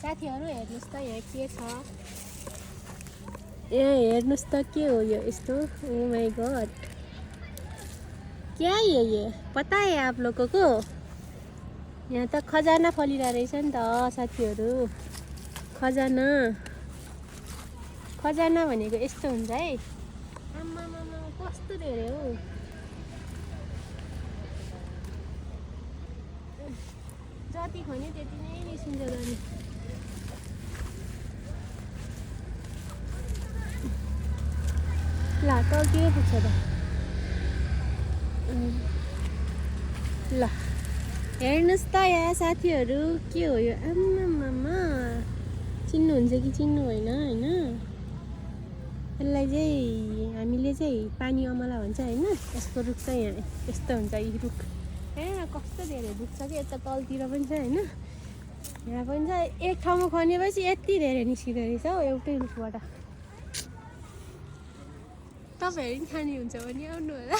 साथीहरू हेर्नुहोस् त यहाँ के छ यहाँ हेर्नुहोस् त के हो यो यस्तो ओ माय गॉड क्या है ये पता है आप लोगों को यहाँ त खजाना फलिरहेको रहेछ नि त साथीहरू खजाना खजाना भनेको यस्तो हुन्छ है आम्मामामा कस्तो धेरै हो जति खन्यो त्यति नै निस्किन्छ जाने ल त के पुग्छ त ल हेर्नुहोस् त यहाँ साथीहरू के हो यो आम्मामामा चिन्नुहुन्छ कि चिन्नु होइन होइन यसलाई चाहिँ हामीले चाहिँ पानी अमला भन्छ होइन यसको रुख चाहिँ यहाँ यस्तो हुन्छ यी रुख ए कस्तो धेरै रुख छ कि यता तलतिर पनि छ होइन यहाँ पनि छ एक ठाउँमा खनेपछि यति धेरै निस्किँदो रहेछ हौ एउटै रुखबाट तपाईँहरू पनि खानुहुन्छ भने आउनु होला